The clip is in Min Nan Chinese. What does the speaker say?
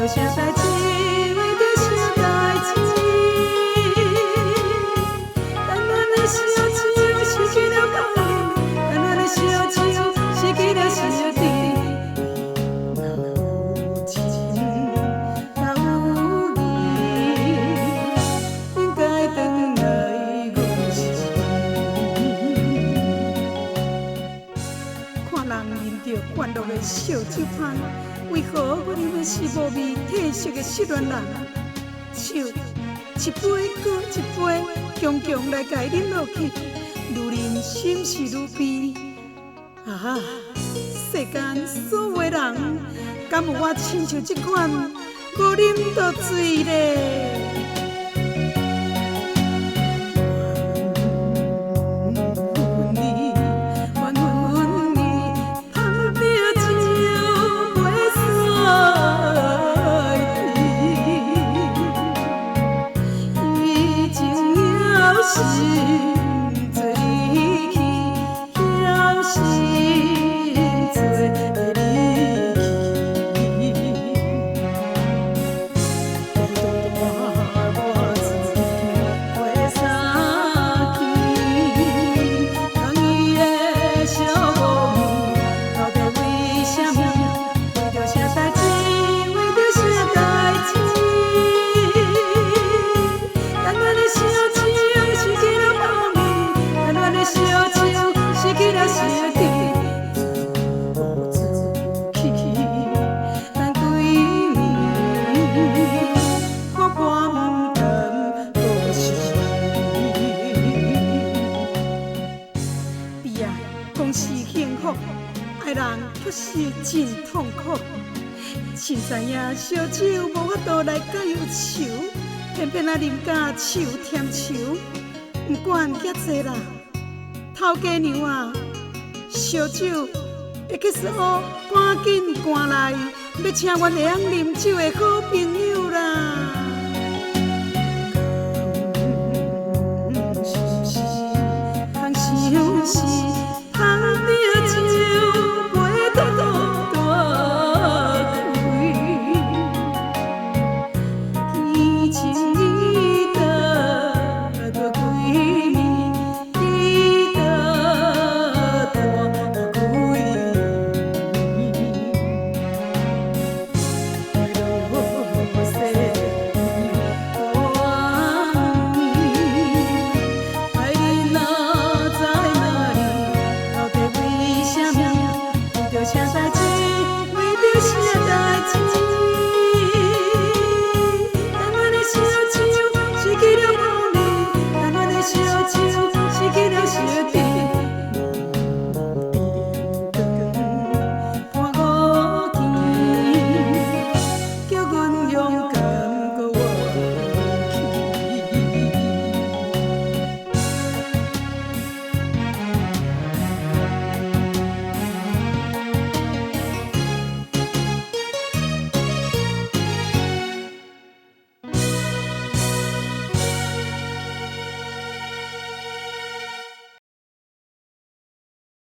啥代誌？為著啥代誌？但願的燒酒失去了泡面，但願的燒酒失去了相甜。若有情，若有義，應該轉來阮身邊。看人啉著歡樂的燒酒香，為何阮啉的是無味褪色的失戀人？酒一杯閣一杯，強強來共伊啉落去，愈啉心是愈悲。啊！世間所有的人，敢有我親像這款無啉就醉咧？怨你，怨你，芳著酒袂煞去，伊情枵心做離去，枵心做離去。孤單我自陪三更，空伊的寂寞面，到底為啥物？為著啥代誌？為著啥代誌？但願的燒酒失去了泡面，但願的燒酒失去了相甜。自暴自棄，等幾暝，我半毋甘倒是。悲哀講是幸福，愛人卻是真痛苦。凊知影燒酒無法度來解憂愁，偏偏仔啉甲愁添愁。毋管遐濟啦，頭家娘啊，燒酒會去說趕緊趕來，欲請阮會曉啉酒的好朋友啦。空是空相思。